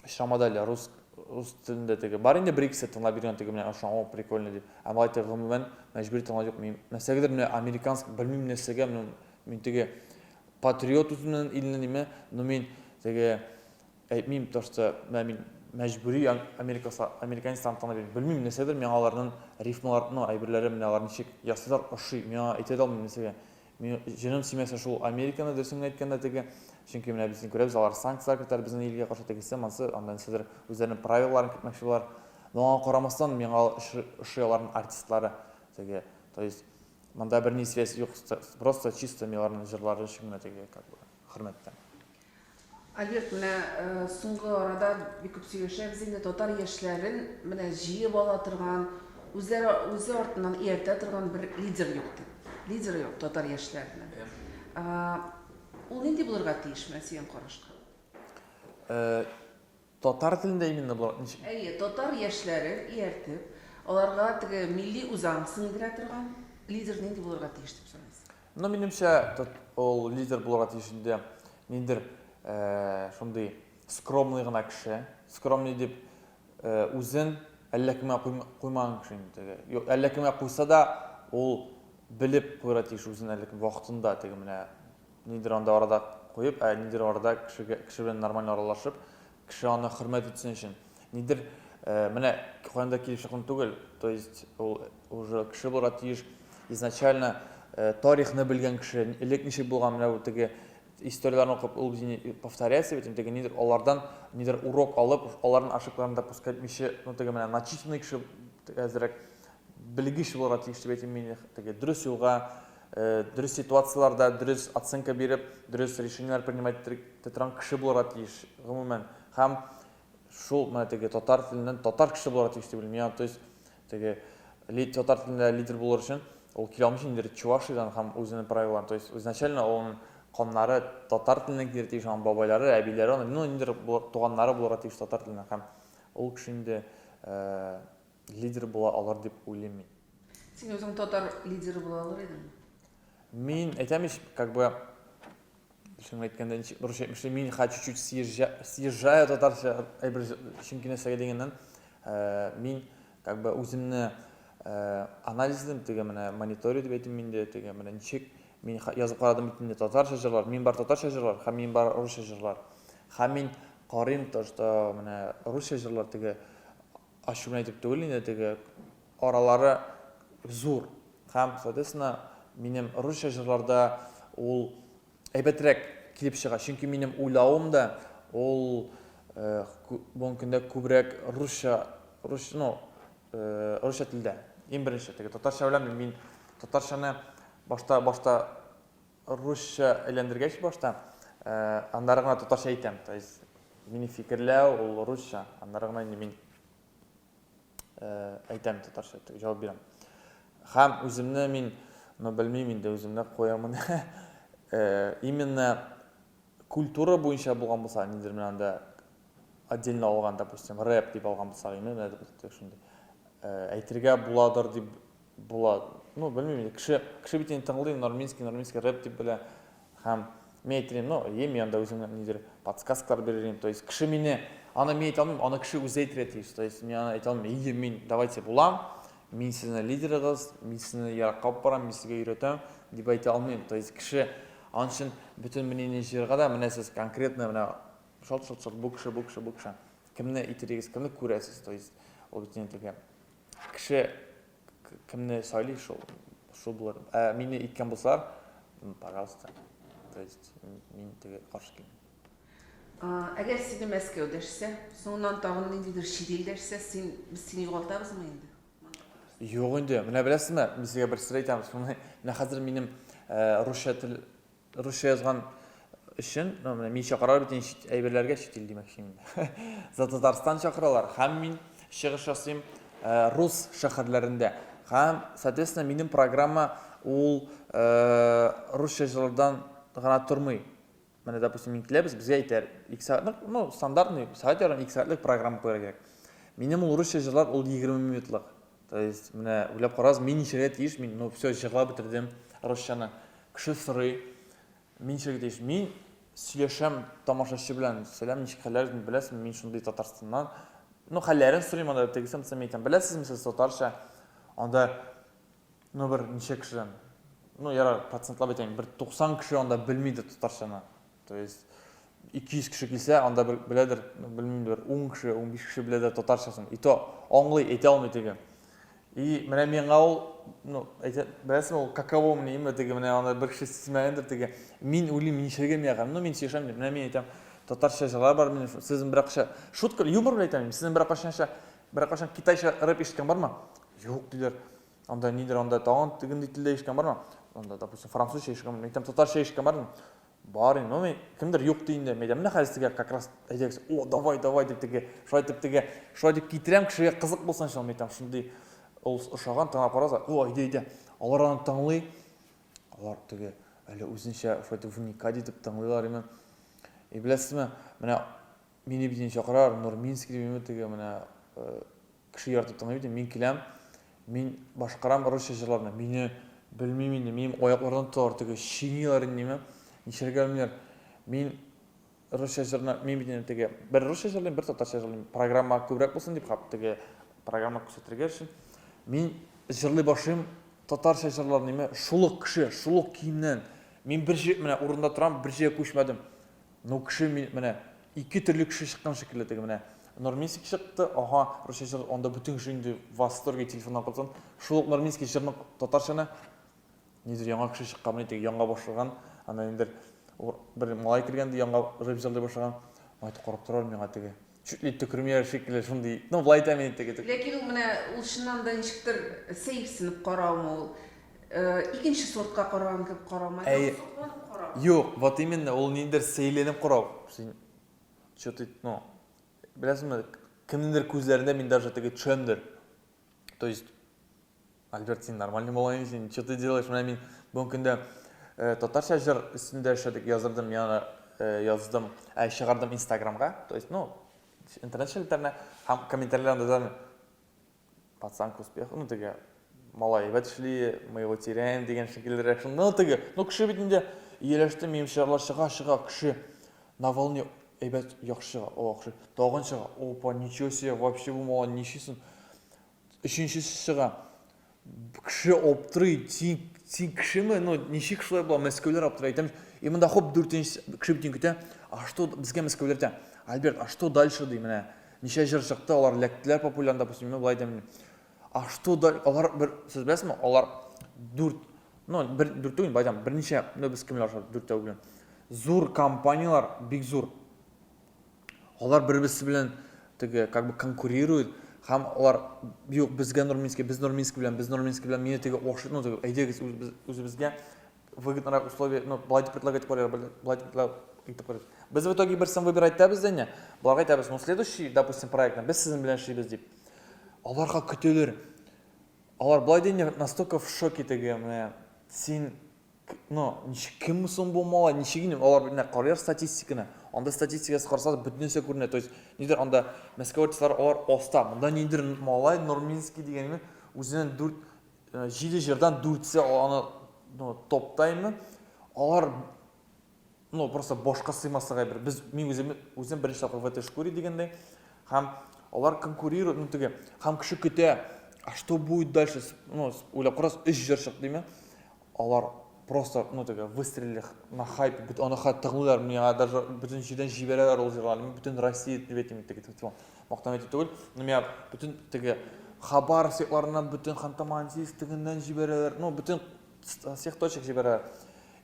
очрамады әле, рус рус телендә теге бар инде бер икесе тыңлап йөргән теге менә ошо о прикольно дип. Ә малай теге гомумән мәҗбүри тыңлау юк. Мин нәрсәгәдер менә американский белмим нәрсәгә менә мин теге патриот үземнең илне ниме, но мин теге әйтмим то что менә мин мәҗбүри Америка американецларны тыңлап йөрим. Белмим нәрсәдер миңа аларның рифмалар, ну әйберләре менә алар ничек ясыйлар ошый. Миңа әйтә дә алмыйм нәрсәгә. Мин җаным сөймәсә шул Американы дөресен генә әйткәндә теге, чөнки менә без күрәбез, алар санкцияләр кертәләр безнең илгә каршы тегесе, монсы, анда нәрсәдер үзләренең правилаларын кертмәкче булалар. Но аңа карамастан, миңа ошый аларның артистлары теге, то есть монда берни связь юк, просто чисто мин аларның җырлары өчен генә теге как бы хөрмәт итәм. Альберт, менә соңгы арада бик күп сөйләшәбез инде, татар яшьләрен менә җыеп ала торган, үзләре үзе артыннан ияртә торган бер лидер юк дип. Лидер юк татар яшьләренең. Ул нинди булырга тиеш менә синең карашка? Татар телендә именно болар ничек? Әйе, татар яшьләрен ияртеп, аларга теге милли үзаң сеңдерә торган лидер нинди булырга тиеш дип саныйсың? Ну, минемчә, ул лидер булырга тиеш инде ниндидер шундый скромный гына кеше. Скромный дип үзен әллә кемгә куймаган кеше инде теге. Юк, әллә кемгә куйса да, ул белеп куярга тиеш үзен әллә кем вакытында теге менә Нидер анда арада куеп, ә нидер арада кешегә, кеше белән нормально аралашып, кеше аны хөрмәт итсен өчен. Нидер менә каян да килеп чыккан түгел, то есть ул уже кеше булырга тиеш изначально тарихны белгән кеше, элек ничек булган, менә бу теге историяләрне укып, ул бит повторяется бит, теге нидер алардан нидер урок алып, аларның ошибкаларын допускать итмичә, ну теге менә начитанный кеше әзрәк белгеч булырга тиеш дип әйтим мин, теге дөрес юлга Дөрес ситуацияләрдә дөрес оценка биреп, дөрес решениеләр принимать итә торган кеше булырга тиеш, гомумән. Һәм шул менә теге татар теленнән татар кеше булырга тиеш дип уйлыйм. Миңа, то есть, теге татар телендә лидер булыр өчен ул килә алмый ниндидер Чувашиядән һәм үзенең правиларын. То есть, изначально ул каннары татар теленнән килергә тиеш, аның бабайлары, әбиләре, аның, ну, ниндидер туганнары булырга тиеш татар теленнән. Һәм ул кеше инде лидер була алыр дип уйлыйм мин. Син үзең татар лидеры була алыр идеңме? Мин әйтәм ич, как бы, шуны әйткәндә, ничек русча әйтмешли, мин ха чуть-чуть съезжаю татарча әйбер, чөнки нәрсәгә дигәннән, мин как бы үземне анализлыйм, теге менә мониторю дип әйтим инде, теге менә ничек мин язып карадым бит инде татарча җырлар, мин бар татарча җырлар һәм мин бар русча җырлар. Һәм мин карыйм то, что менә русча җырлар теге ачу белән әйтеп түгел инде, теге аралары зур. Һәм, соответственно, минем русча җырларда ул әйбәтрәк килеп чыга. Чөнки минем уйлавым да ул бүгенге көндә күбрәк русча, рус, ну, русча телдә. Иң беренче, теге татарча белән мин татарчаны башта, башта русча әйләндергәч башта, аннары гына татарча әйтәм. То есть минем фикерләү ул русча, аннары гына инде мин әйтәм татарча, җавап бирәм. Һәм үземне мин, ну белмим инде, үземне куямын. Именно культура буенча булган булса, ниндидер менә анда отдельно алган, допустим, рэп дип алган булсак, именно шундый әйтергә буладыр дип Була. Ну, белмим инде. Кеше, кеше бит инде тыңлый, норминский, норминский рэп дип белә. Һәм мин әйтер идем, ну, е, мин анда үземнең нидер подсказкалар бирер идем. То есть кеше мине, аны мин әйтә алмыйм, аны кеше үзе әйтергә тиеш. То есть мин аны әйтә алмыйм, ие, мин, давайте булам, мин сезне лидерыгыз, мин сезне еракка алып барам, мин сезгә өйрәтәм, дип әйтә алмыйм. То есть кеше, аның өчен бөтен мнение җыярга да, менә сез конкретно менә шалт-шалт-шалт, бу кеше, бу кеше, бу кеше. Кемне әйтерегез, кемне күрәсез, то есть ул бит инде теге Кеше кемне сайлый, шул, шул булыр. Ә мине иткән булсалар, пожалуйста. То есть мин теге каршы килмим. Әгәр сине Мәскәү дәшсә, соңыннан тагын ниндидер чит ил дәшсә, син без сине югалтабызмы инде? Юк инде. Менә беләсезме, мин сезгә бер сер әйтәм. Шуны менә хәзер минем русча тел Русча язган өчен, ну, менә мин чакыралар бит инде чит әйберләргә, чит ил димәкче инде. За Татарстан чакыралар һәм мин чыгыш ясыйм э, рус шәһәрләрендә. Һәм, соответственно, минем программа ул э, русча җырлардан гына тормый. Менә, допустим, мин киләбез, безгә әйтәр, 2 сәгатьлек, ну, стандартный, сәгать ярым, 2 сәгатьлек программа куярга кирәк. Минем ул русча җырлар ул 20 минутлык. То есть, менә уйлап карагыз, мин ничәргә тиеш, мин, ну, все, җырлап бетердем русчаны. Кеше сорый, мин ничәргә тиеш? Мин сөйләшәм тамашачы белән, сәлам, ничек хәлләр, беләсеңме, мин шундый Татарстаннан. Ну, хәлләрен сорыйм анда, тегесе мисал мин әйтәм, беләсезме сез татарча? Анда, ну, бер ничә кешедән, ну, ярар, процентлап әйтәм, бер 90 кеше анда белми дә татарчаны. То есть 200 кеше килсә, анда бер беләдер, ну, белмим, бер 10 кеше, 15 кеше беләдер татарчасын. И то аңлый, әйтә алмый теге. И менә миңа ул, ну, әйтә, беләсеңме, ул каково мне именно теге, менә анда бер кеше сизмәгәндер теге. Мин уйлыйм, нишләргә миңа? Ну, мин сөйләшәм, менә мин әйтәм, татарча җырлар бар минем, сезнең берәр кайчан, шутка, юмор белән әйтәм, сезнең берәр кайчан, берәр кайчан китайча рэп ишеткән бармы? Юк, диләр. Анда нидер, анда тагын тегенди телдә ишеткән бармы? Анда, допустим, французча ишеткән, мин әйтәм, татарча ишеткән бармы? Бар инде, ну мин кемдер юк ди инде. Мәйдә, менә хәзер сезгә как раз әйдәгез, о, давай, давай дип теге, шулай итеп теге, шулай дип китерәм кешегә кызык булсын өчен, мин әйтәм, шундый ул ошаган, тыңлап караса, о, әйдә, әйдә. Алар аны тыңлый. Алар теге әле үзенчә шулай итеп вникать итеп тыңлыйлар име. И беләсезме, менә мине бит инде чакыралар, Нурминский дип име теге менә э, Кеше яратып тыңлый бит, мин киләм, мин башкарам русча җырларны, мине белмим инде, минем аяклардан тоталар, теге чөйниләр инде ниме, нишләргә белмиләр. Мин русча җырны, мин бит инде теге бер русча җырлыйм, бер татарча җырлыйм, программа күбрәк булсын дип, хап, теге программа күрсәтергә өчен. Мин җырлый башлыйм татарча җырларны, ниме, шул ук кеше, шул ук киемнән. Мин бер җир, менә урында торам, бер җиргә күчмәдем. Ну кеше мин менә ике төрле кеше чыккан шикелле теге менә Нурминский чыкты, ага, русча җыр, анда бөтен кеше инде в восторге телефоннан кылсын. Шул ук Нурминский җырны татарчаны нидер яңа кеше чыккан, менә теге яңа башлаган, анда нидер бер малай кергән ди, яңа рэп җырлый башлаган. Малай карап торар миңа теге. Чуть ли төкермиләр шикелле, шундый. Ну, болай әйтәм инде теге. Ләкин ул менә ул чыннан да ничектер сәерсенеп караумы ул? Икенче сортка караган кебек караумы? Әй, сокланып карау. Юк, вот именно, ул ниндидер сәерләнеп карау. Син что ты, ну, беләсеңме, кемнеңдер күзләрендә мин даже теге төшәмдер. То есть, Альберт, син нормальный малай син, что ты делаешь? Менә мин бүгенге көндә э, татарча җыр өстендә эшләдек, яздырдым, мин аны э, яздым, ә, чыгардым Инстаграмга, то есть, ну, интернет челтәренә һәм комментарийлар анда пацан к успеху, ну, теге, малай әйбәт эшли, мы его теряем дигән шикеллерәк шундый, ну, теге, ну, кеше бит инде ияләште, минем чыгарлар чыга, чыга, кеше на волне әйбәт, яхшы чыга, о, яхшы, тагын чыга, опа, ничего себе, вообще бу малай ничесен, Өченчесе чыга. Кеше аптырый, син, син кешеме? Ну, ничек шулай була? Мәскәүләр аптырый. Әйтәм, и монда хоп, дүртенче кеше бөтен көтә. А что, безгә Мәскәүләр әйтә, Альберт, а что дальше, ди, менә. Ничә җыр чыкты, алар эләктеләр популярно, допустим, мин болай әйтәм. А что дальше? Алар бер, сез беләсезме, алар дүрт, ну, бер, дүрт түгел, болай әйтәм, берничә, ну, без кемнәр аша дүртәү белән. Зур компанияләр, бик зур. Алар бер-берсе белән теге как бы конкурируют һәм алар юк безгә Нурминский, без Нурминский белән, без Нурминский белән мине теге охшый, ну теге әйдәгез үзебезгә выгоднырак условия, ну былай дип предлагать итеп былай дип предлагать итеп карыйлар. Без в итоге берсен выбирать итәбез дә инде. Боларга әйтәбез, ну следующий, допустим, проектны без сезнең белән эшлибез дип. Аларга көтәләр. Алар былай ди инде настолько в шоке теге, менә син Но, ничек кем соң бу малай, ничек инде алар менә карыйлар статистиканы. Анда статистикасы карасагыз бөтен нәрсә күренә. То есть, нидер анда Мәскәү артистлары алар оста. Монда нидер малай Нурминский дигәнме үзенең дүрт э, җиде җырдан дүртсе аны ну, топта инде. Алар ну, просто башка сыймаслык әйбер. Без мин үзем үзем беренче тапкыр в этой шкуре дигәндәй һәм алар конкурируют, ну теге, һәм кеше көтә, а что будет дальше? Ну, уйлап карагыз, өч җыр чыкты димә. Алар просто, ну, теге, выстрелили на хайп, бит аны хәтта тыңлыйлар, миңа даже бөтен җирдән җибәрәләр ул җырларны, мин бөтен Россия дип әйтим, теге, типа, мактанып әйтеп түгел, но миңа бөтен теге Хабаровск якларыннан, бөтен Ханты-Мансийск тегеннән җибәрәләр, ну, бөтен всех точек җибәрәләр.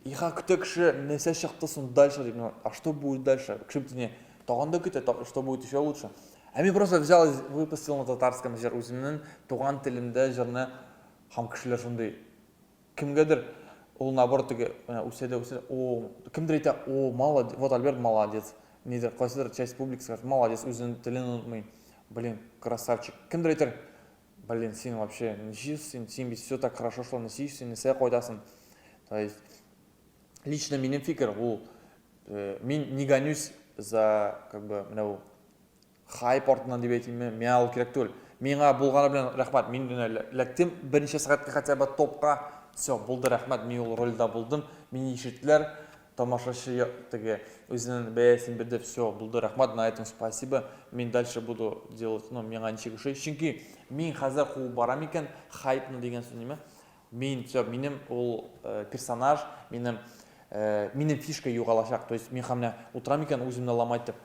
И ха көтә кеше, нәрсә чыкты соң дальше дип, ну, а что будет дальше? Кеше бит не, тагын да көтә, что будет еще лучше. Ә мин просто взял и выпустил на татарском җыр, үземнең туган телемдә җырны, һәм кешеләр шундый Кемгәдер ул наоборот теге менә үсә дә үсә, о, кемдер әйтә, о, молодец, вот Альберт молодец. Нидер, кайсыдыр часть публики скажет, молодец, үзенең телен онытмый. Блин, красавчик. Кемдер әйтер, блин, син вообще ничек син, син бит все так хорошо шло, ничек син, нәрсәгә кайтасың? То есть, лично минем фикер, ул, э, мин не гонюсь за, как бы, менә ул Хайп артыннан дип әйтимме, миңа ул кирәк түгел. Миңа булганы белән рәхмәт. Мин генә эләктем берничә сәгатькә хотя бы топка. Все, булды, рәхмәт, мин ул рольдә булдым. Мине ишеттеләр. Тамашачы теге үзенең бәясен бирде, все, булды, рәхмәт, на этом спасибо, мин дальше буду делать, ну, миңа ничек ошый. Чөнки мин хәзер куып барам икән, хайпны дигән сүз ниме? Мин, все, минем ул персонаж, минем минем фишка югалачак. То есть мин һәм менә утырам икән, үземне ломать итеп,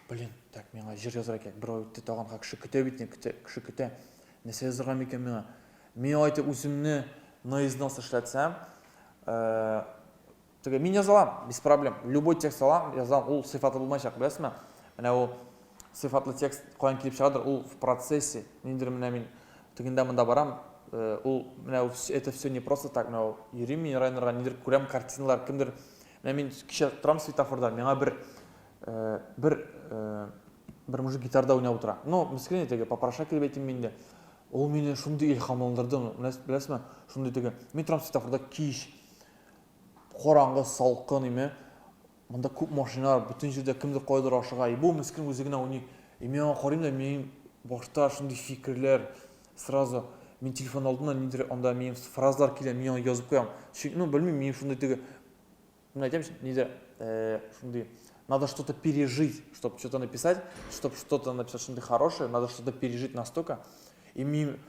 блин, так, миңа җыр язарга кирәк, бер ай үтте, тагын кеше көтә бит, көтә, кеше көтә. Нәрсә язарга микән миңа? Мин алай итеп үземне на износ эшләтсәм, теге мин яза алам, без проблем. Любой текст алам, язам, ул сыйфатлы булмаячак, беләсезме? Менә ул сыйфатлы текст каян килеп чыгадыр, ул в процессе. Ниндидер менә мин тегендә монда барам, ул менә это все не просто так, менә йөрим мин районнарга, нидер күрәм картиналар, кемдер менә мин кичә торам светофорда, миңа бер бер бер мужик гитарда уйнап утыра. Ну, мескен теге попрошайка дип әйтим инде. Ул мине шундый илһамландырды, беләсезме? Шундый теге, мин торам светофорда кич, караңгы, салкын име. Монда күп машиналар, бөтен җирдә кемдер кайдыр ашыга. И бу мескен үзе генә уйный. И мин аңа карыйм да, минем башта шундый фикерләр сразу. Мин телефон алдым да, нидер анда минем фразалар килә, мин аны язып куям. Чөнки, ну, белмим, минем шундый теге, ну, әйтәм, нидер, шундый, надо что-то пережить, чтобы что-то написать, чтобы что-то написать шундый хорошее, надо что-то пережить настолько. И мин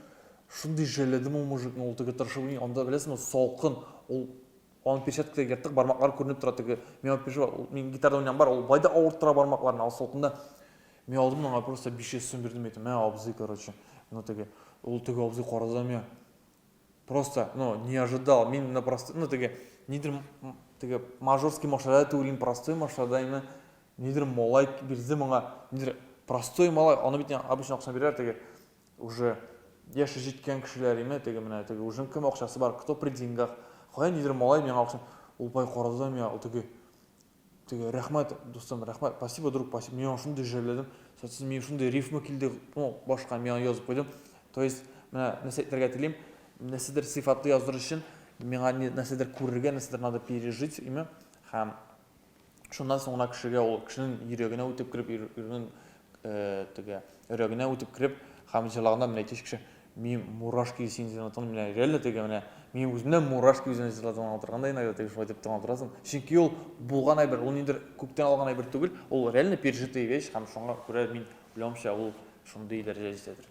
шундый жәлләдем ул мужикны, ул теге тырышып уйный, анда беләсеңме, салкын, ул аның перчаткасы ертык, бармаклары күренеп тора теге. Мин аны переживал, ул, мин гитарда уйнаган бар, ул болай да авырттыра бармакларын, ал салкында. Мин алдым аңа просто 500 сум бирдем, әйтәм, мә, абзый, короче. Ну теге, ул теге абзый карады да миңа. Просто, ну, не ожидал. Мин на просто, ну теге, нидер теге мажорский машинада түгел, мин простой машинада именно нидер малай бирде моңа, нидер простой малай, аны бит обычно акча бирәләр теге уже яше җиткән кешеләр име, теге менә теге уже кем акчасы бар, кто при деньгах. Кая нидер малай миңа акча, ул бай карады да миңа, ул теге теге рәхмәт, дустым, рәхмәт, спасибо, друг, спасибо. Мин аңа шундый жәлләдем. Соответственно, мин шундый рифма килде, ну, башка мин аны язып куйдым. То есть, менә нәрсә әйтергә телим, нәрсәдер сыйфатлы яздыру өчен миңа нәрсәдер күрергә, нәрсәдер надо пережить, име? Һәм Шуннан соң гына кешегә ул кешенең йөрәгенә үтеп кереп, йөрәгенең теге йөрәгенә үтеп кереп һәм җырлаганда менә әйтеш кеше мин мурашки син җырлатың менә реально теге менә мин үземдә мурашки үземне җырлатып утырганда иногда теге шулай итеп тыңлап торасың. Чөнки ул булган әйбер, ул ниндидер күктән алган әйбер түгел, ул реально пережитая вещь һәм шуңа күрә мин уйлавымча ул шундый дәрәҗәгә җитәдер.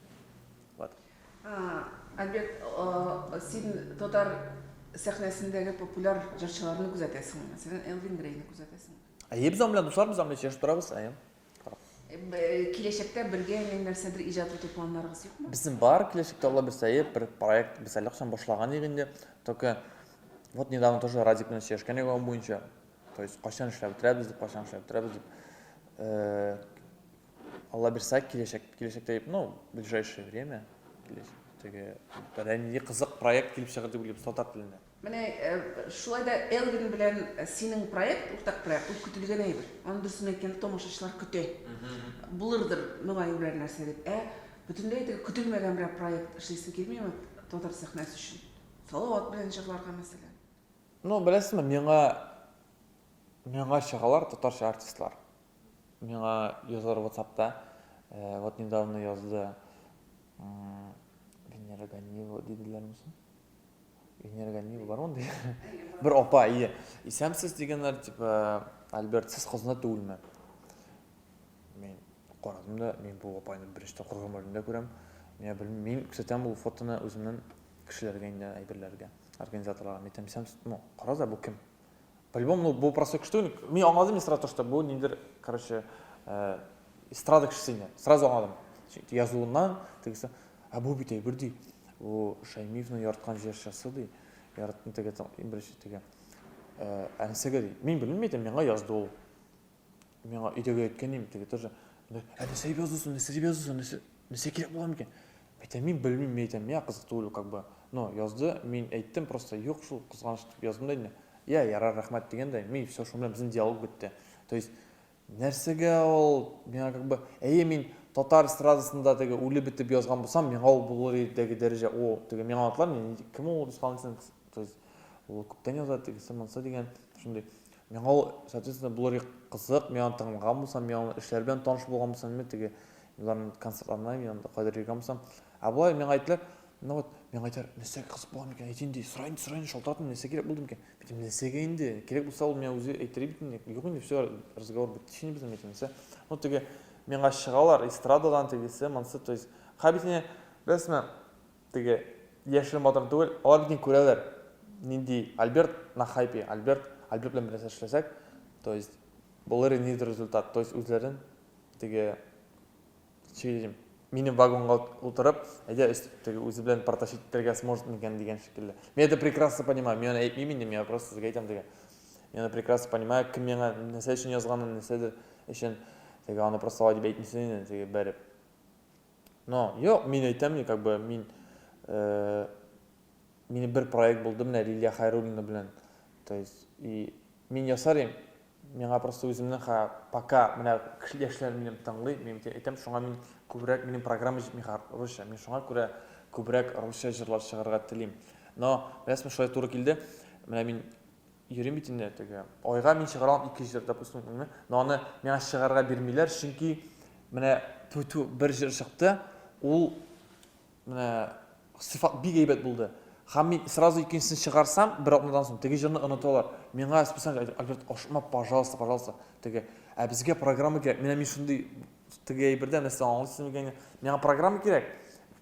Вот. Альберт, син татар сәхнәсендәге популяр җырчыларны күзәтәсеңме? Мәсәлән, Элвин Грейны күзәтәсеңме? Әйе, без аның белән дуслар, без аның белән сөйләшеп торабыз, әйе. Киләчәктә бергә нәрсәдер иҗат итү планнарыгыз юкмы? Безнең бар, киләчәктә Алла бирсә, әйе, бер проект без әллә кайчан башлаган идек инде. Только вот недавно тоже Радик белән сөйләшкән идек аның буенча. То есть кайчан эшләп бетерәбез дип, кайчан эшләп бетерәбез дип. Алла бирсә, киләчәк, киләчәктә дип, ну, ближайшее время, теге, берәр нинди кызык проект килеп чыгыр дип уйлыйбыз татар телендә. Менә шулай да Элвин белән синең проект, уртак проект, ул көтелгән әйбер. Аны дөресен әйткәндә, тамашачылар көтә. Булырдыр, мөгаен берәр нәрсә дип. Ә бөтенләй теге көтелмәгән берәр проект эшлисең килмиме татар сәхнәсе өчен? Салават белән җырларга, мәсәлән. Ну, беләсезме, миңа миңа чыгалар татарча артистлар. Миңа язалар WhatsAppта. Вот недавно язды Венера Ганиева диделәрме соң? Венера Ганиева бар мондый? Бер апа, ие. Исәнмесез дигәннәр, типа, Альберт, сез Казанда түгелме? Мин карадым да, мин бу апайны беренче тапкыр гомеремдә күрәм. Мин белмим, мин күрсәтәм ул фотоны үземнең кешеләргә инде, әйберләргә, организаторларга. Мин әйтәм, исәнмесез, ну, карагыз, бу кем? По-любому, ну, бу простой кеше түгел. Мин аңладым мин сразу, что бу ниндидер, короче, эстрада кешесе инде. Сразу аңладым. Чөнки язуыннан тегесе, ә бу бит әйбер ди. Бу Шаймиевның яраткан җырчысы ди. Яраттым теге, иң беренче теге. Ә нәрсәгә ди? Мин белмим, әйтәм, миңа язды ул. Миңа өйдәге әйткән идем, теге тоже. Ә нәрсә дип язды соң, нәрсә дип язды соң, нәрсә, нәрсә кирәк булган микән? Әйтәм, мин белмим, мин әйтәм, миңа кызык түгел, как бы. Ну, язды, мин әйттем, просто юк шул, кызганыч дип яздым да инде. Я, ярар, рәхмәт дигәндәй, мин все, шуның белән безнең диалог бетте. То есть, нәрсәгә ул миңа как бы, әйе, мин татар эстрадасында теге үлеп бетеп язган булсам, миңа ул булыр иде теге дәрәҗә, о, теге миңа аңлатылар, мин, кем ул исполнитель, то есть, ул күптән яза, тегесе монысы дигән, шундый. Миңа ул, соответственно, булыр иде кызык, мин аны тыңлаган булсам, мин аның эшләре белән таныш булган булсам, мин теге аларның концертларына мин анда кайдыр йөргән булсам. Ә болай миңа әйттеләр, Ну вот, миңа әйтәр, нәрсәгә кызык була микән, әйт инде, сора инде, сора инде, шалтыратма, нәрсә кирәк булды микән? Әйтәм, нәрсәгә инде, кирәк булса ул миңа үзе әйтер бит инде. Юк инде, все, разговор бетте инде безнең әйтәм, нәрсә. Ну теге миңа чыгалар эстрададан тегесе, монысы, то есть, ха бит инде, беләсезме, теге яшерен батыр түгел, алар бит инде күрәләр, нинди Альберт на хайпе, Альберт, Альберт белән бер нәрсә эшләсәк, то есть, булыр инде результат, то есть үзләрен теге Сөйлим. Минем вагонга утырып, әйдә өст теге үзе белән протащить итәргә сможет микән дигән шикелле. Мин это прекрасно понимаю. Мин аны әйтмим инде, мин просто сезгә әйтәм теге. Мин аны прекрасно понимаю, кем миңа нәрсә өчен язганын, нәрсәдер өчен. Теге аны просто алай дип әйтмисең инде, теге бәреп. Но, юк, мин әйтәм, как бы мин э, минем бер проект булды менә Лилия Хайруллина белән. То есть, и мин ясар идем, Миңа просто үземнең ха пока менә кеше яшьләр минем тыңлый, мин әйтәм, шуңа мин күбрәк минем программа җитми русча. Мин шуңа күрә күбрәк русча җырлар чыгарырга телим. Но беләсезме, шулай туры килде. Менә мин йөрим бит инде теге. Айга мин чыгара алам ике җыр, допустим, но аны миңа чыгарырга бирмиләр, чөнки менә ту бер җыр чыкты, ул Менә сыйфат бик әйбәт булды. Һәм мин сразу икенчесен чыгарсам, бер атнадан соң теге җырны оныталар. Миңа специально әйтә, Альберт, ашыкма, пожалуйста, пожалуйста. Теге, ә безгә программа кирәк. Менә мин шундый теге әйбердә нәрсә аңлыйсыз микән? Миңа программа кирәк.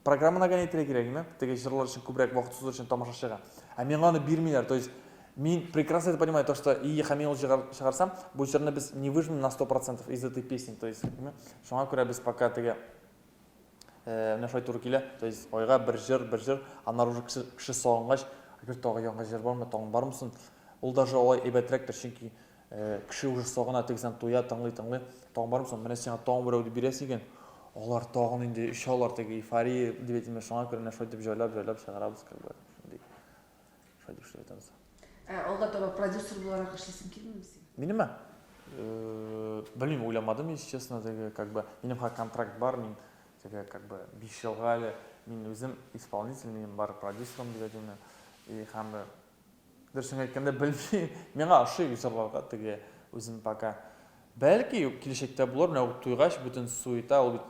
Программа нагонять итәргә кирәк, әйме? Теге җырлар өчен күбрәк вакыт сузыр өчен тамашачыга. Ә миңа аны бирмиләр. То есть мин прекрасно это понимаю, то что и һәм мин ул чыгарсам, бу җырны без не выжмем на 100% из этой песни. То есть, шуңа күрә без пока теге Менә шулай туры килә. То есть айга бер җыр, бер җыр, аннары уже кеше, кеше сагынгач, әгәр тагы яңа җыр бармы, тагын бармы соң? Ул даже алай әйбәтрәктер, чөнки кеше уже сагына, тегесен туя, тыңлый, тыңлый. Тагын бармы соң? Менә сиңа тагын берәү дип бирәсең икән, алар тагын инде очалар теге эйфория дип әйтимме, шуңа күрә менә шулай итеп җайлап, җайлап чыгарабыз, как бы, шундый. Шулай дип эшләп ятабыз. Ә алга таба продюсер буларак эшлисең килмиме синең? Минемме? Белмим, уйламадым, если честно, теге, как бы, минем хәзер контракт бар, мин теге, как бы, 5 елга әле мин үзем исполнитель, минем бар продюсерым дип әйтимме. И һәм дөресен әйткәндә, белмим, миңа ошый җырларга теге үзем пока. Бәлки, киләчәктә булыр, менә ул туйгач, бөтен суета, ул бит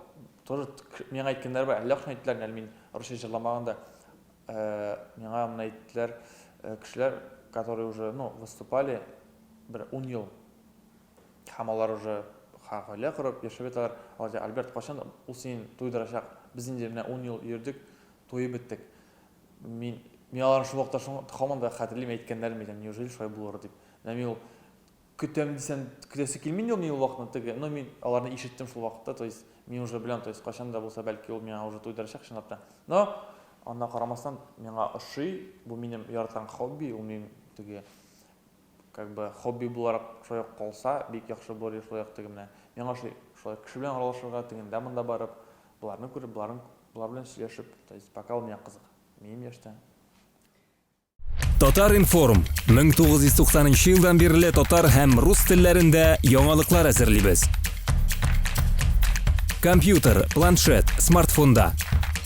тоже миңа әйткәннәр бар, әллә кайчан әйттеләр, әле мин русча җырламаганда. Миңа моны әйттеләр кешеләр, которые уже, ну, выступали бер ун ел. Һәм алар уже гаилә корып яшәп яталар. Алар әйтә, Альберт, кайчан ул сине туйдырачак? Без инде менә ун ел йөрдек, туеп беттек. Мин мин аларны шул вакытта шуңа һаман да хәтерлим әйткәннәрен, әйтәм, неужели шулай булыр дип. Менә мин ул көтәм дисәм, көтәсе килми инде ул мин ул вакытны теге, но мин аларны ишеттем шул вакытта, то есть мин уже беләм, то есть кайчан да булса бәлки ул миңа уже туйдырачак чынлап та. Но анда карамастан миңа ошый, бу минем яраткан хобби, ул минем теге как бы хобби буларак шулай ук калса, бик яхшы булыр иде шулай ук теге менә. Миңа ошый шулай кеше белән аралашырга, тегендә монда барып, боларны күреп, боларын болар белән сөйләшеп, то есть пока ул миңа кызык. Минем яшьтә. Татар-информ, 1990 нчы елдан бирле татар һәм рус телләрендә яңалыклар әзерлибез. Компьютер, планшет, смартфонда.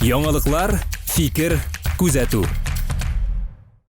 Яңалыклар, фикер, күзәтү.